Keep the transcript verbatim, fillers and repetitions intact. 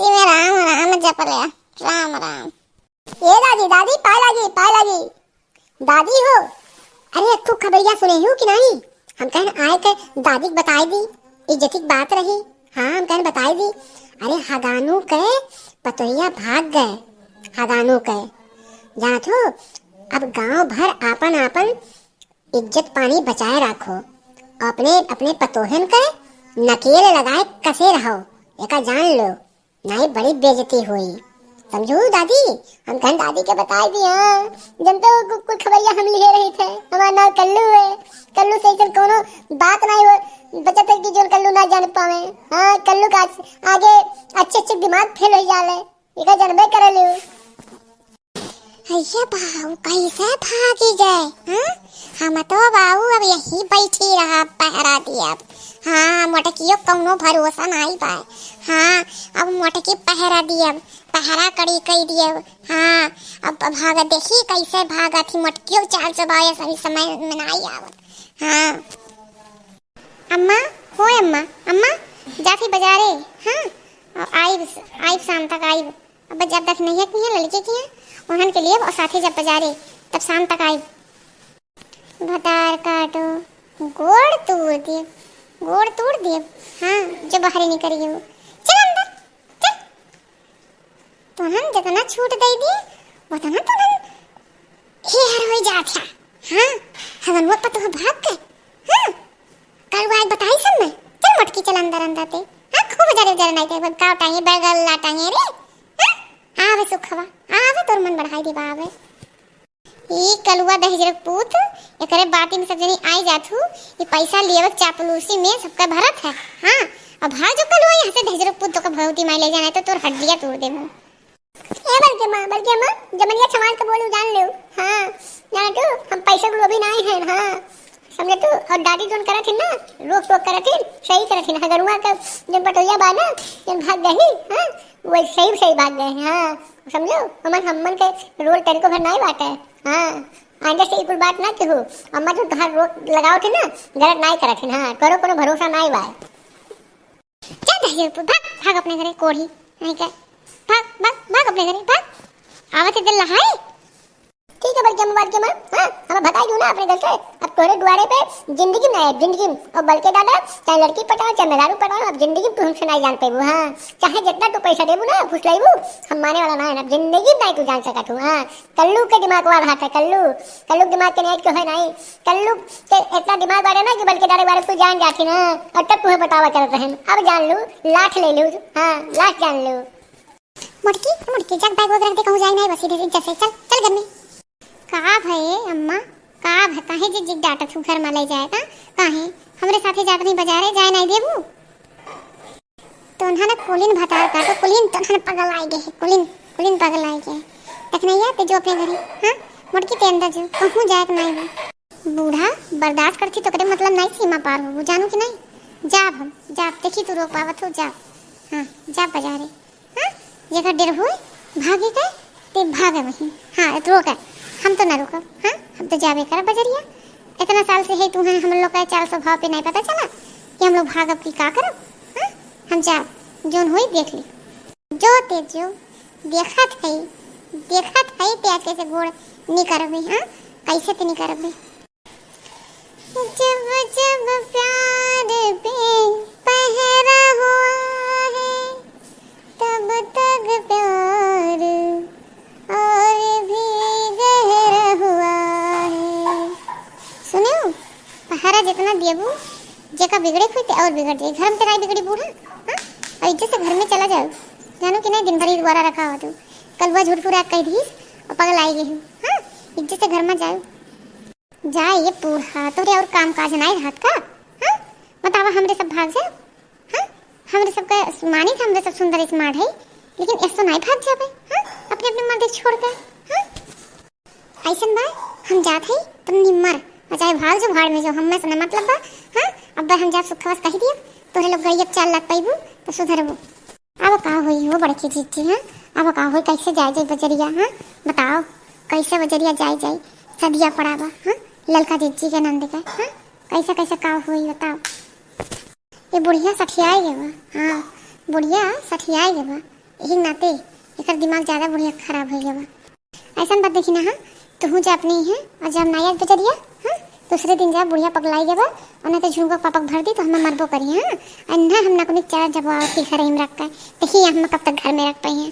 में राम राम जप ले, राम राम। ए दादी, दादी, पाय लागी, पाय लागी। दादी हो, अरे, एक ठो खबरिया सुने हो कि नहीं? हम कहन आए के दादी के बताई दी, इज्जती के बात रही। हाँ, हम कहन बताई दी। अरे, हगानू के पतोहिया भाग गए, हगानू के। जानत हो, अब गांव भर आपन आपन इज्जत पानी बचाए राखो, अपने, अपने पतोहन के नकेल लगाए कसे रहो, एका जान लो, नाहीं बड़ी बेइज्जती होई, समझू दादी? हम कहन दादी के बताई दी, हाँ, जनतो कु-, कुल खबरिया हम लिहे रही थे, हमार नाम कल्लू है, कल्लू से ऐसन कोनो बात नाहीं हो, बचत है कि जोन कल्लू ना जान पावे। हाँ, कल्लू का आगे अच्छे अच्छे दिमाग फेल हो जाले, एका जनबे करे लियो। अइया बाऊ, कैसे भागी गए? हाँ? हम तो बाऊ अब यही बैठी रहा, पहरा दियब। हाँ, मोटकियो कौनो भरोसा नाई बा। हाँ, अब मोटकी पहरा दियब, पहरा कड़ी कई दियब। हाँ, अब भाग देखी कैसे भागत ही मोटकियो, चाल चबावे सही समय में नाई आवत। हाँ। अम्मा, होय अम्मा, अम्मा, जात ही बजारे, हाँ, और आइब, आइब शाम तक आइब। अब जब तक नहीं किए लड़के किए, उन्हन के लिए और साथे जब बजारे, तब शाम तक आइब। भतार काटो, गोड़ तोड़ दे, गोड़ तोड़ दे, हाँ, जो बाहरे निकल गए हो। चल अंदर, चल। तोहन जितना छूट दे दिए, उतना तोहन हेहर होई जात है। हाँ, हगनुआ पर तोह भाग के। हाँ, कल वो आज बताई सब में। चल मोटकी, चल अंदर, अंदर ते। हाँ, खूब जरे जरे नहीं ते, गाँव टांगे, बगल ला टांगे रे। हाँ, आवे सुखवा, आवे तोर मन बढ़ाई देबा, आवे। ई कलुआ दहिजरक पूत, एकरे बाती में सब जनी आई जात हूँ। ई पैसा लेवक चापलूसी में सबका भरत है। हाँ, अब भाग जो कलुआ यहाँ से, दहिजरक पूत, तोका भगवती माई ले जाना है तो तोर हड्डियाँ तोड़ देबो। ए बलके माँ, बलके माँ, जमनिया समान तो बोलू जान लेउ। हाँ, जाना तू, हम पैसा को लोभी नाई है। हाँ, समझे तू, और दादी जोन करत हिन ना, रोक टोक करत हिन, सही करत हिन। हगरुआ के जोन पटोहिया बा ना, जोन भाग गई, हाँ, वो सही सही भाग गए। हाँ, समझो, हमन, हमन के रोल तनिको भर नाई बाटे। हाँ, आइंदा से ई कुल बात ना कहू। अम्मा जो तोहार रोक लगावत है ना, गलत नाई करत है। हाँ, करो कोनो भरोसा नाई बा। जा दहिजर पूत, भाग, भाग अपने घरे, कोढ़ी, नहीं क्या? भाग, भाग, भाग अपने घरे, भाग। आवत है दिल लहाई। ठीक है, बलके अम्मा, बलके अम्मा, हाँ, हम भगाई दूँ ना अपने घर से। अब तोरे दुआरे पे जिंदगी में ना आए, जिंदगी में। और बलके दादा, चाहे लड़की पटाओ, चाहे मेहरारू पटाओ, अब जिंदगी में तू हमसे नाई जान पेबू, हाँ। चाहे जितना तू पैसा देबू ना, फुसलाइबू, हम माने वाला ना है, अब जिंदगी में नाई तू जान सकत हूँ, हाँ। कल्लू के दिमाग वाला हाथ है, कल्लू, कल्लू के दिमाग के नाई तो है नाई। कल्लू के इतना दिमाग वाले ना कि बलके दादा बारे तू जान जाती ना, और तब तुम्हें बतावा करत रहन। अब जान लू, लाठ ले लू, हाँ, लाठ जान लू। मोटकी, मोटकी, जा बैग वैग रख दे, कहूँ जाए नहीं, बस इधर इज्जत से चल, चल घर में। का भये अम्मा, का भये, काहे जिग जिग डांटत हूँ, घर में ले जाए का? काहे? हमरे साथे जात नहीं बजारे, जाए नहीं देबू? तोन्हन कुलिन भतार काटो, कुलिन तोन्हन पगल आए गए, कुलिन, कुलिन पगल आए गए। देखनैया, ते जो अपने घरे, हाँ? मोटकी ते अंदर जो, कहूँ जाए के नहीं बा। बूढ़ा बर्दाश्त करती तो करे मतलब नहीं सीमा पार हो, जानू कि नहीं? जाब हम, जाब, देखी तू रोक पावत हो, जाब। हाँ, जाब बजारे। हाँ, जेकर डेर होए भागे के, ते भागे वहीं। हाँ, रोक है, हम तो ना रुकब। हाँ, हम तो जाबे करब बजरिया। इतना साल से है तू है, हम लोग का चाल स्वभाव पे नहीं पता चला कि हम लोग भागब की का करब। हाँ, हम जाब, जोन होई देख ली। जो ते जो, देखत है, देखत है ते आज कैसे गोड़ निकरबे, हाँ, कैसे ते निकरबे। जब जब प्यार पे पहरा हुआ है, तब तक प्यार और भी गहरा हुआ है। सुनियो, पहरा जितना देबू, जेका बिगड़े कोई ते और बिगड़ जाए। घर में ते नाई बिगड़ी बूढ़ा, हाँ? और इज्जत से घर में चला जाओ। जानो कि नहीं, दिन भर ही दुआरा रखा हुआ तू। कलुआ झूठ फुराक कह दी और पगल आई गई हूँ, हाँ? इज्जत से घर में जाओ। जा ये बूढ़ा, तोरे और काम काज नाई रहत का? हाँ? बतावा, हमरे सब भाग जाए? हाँ? हमरे सब का मानित, हमरे सब सुंदर smart है, लेकिन ऐसो नाई भाग जाबे, हाँ? अपने अपने मर्द छोड़ के, हाँ? ऐसन बा, हम जात है, तुम निम्मर, और चाहे भाग जो भाड़ में जो, हमें से ना मतलब बा, हाँ? अब हम जाब सुखवा से कही दिया, तोरे लोग गई अब चाल लग पाइबू, तो सुधरबू। अब का होई हो बड़की जीजी, हाँ? अब का होई, कैसे जाए जाए बजरिया, हाँ? बताओ, कैसे बजरिया जाए जाए? सदिया पड़ा बा, हाँ? ललका जीजी के नंद के, हाँ? कैसे कैसे का होई बताओ? ये बुढ़िया सठियाए गए बा, हाँ, बुढ़िया सठियाए गए बा। यही नाते एकर दिमाग ज्यादा बुढ़िया खराब होइ गवा। ऐसन बात देखी ना, हाँ, तुहू जा अपने ही है और जब नाई आज बजरिया, हाँ, दूसरे दिन जा बुढ़िया पगलाई गवा और ना तो झुनुका पापक भर दी तो हमें मरबो करी, हाँ, और ना हम नकुनी चार जब आवत ही घर में रख के, देखी हम कब तक घर में रख पाई हैं।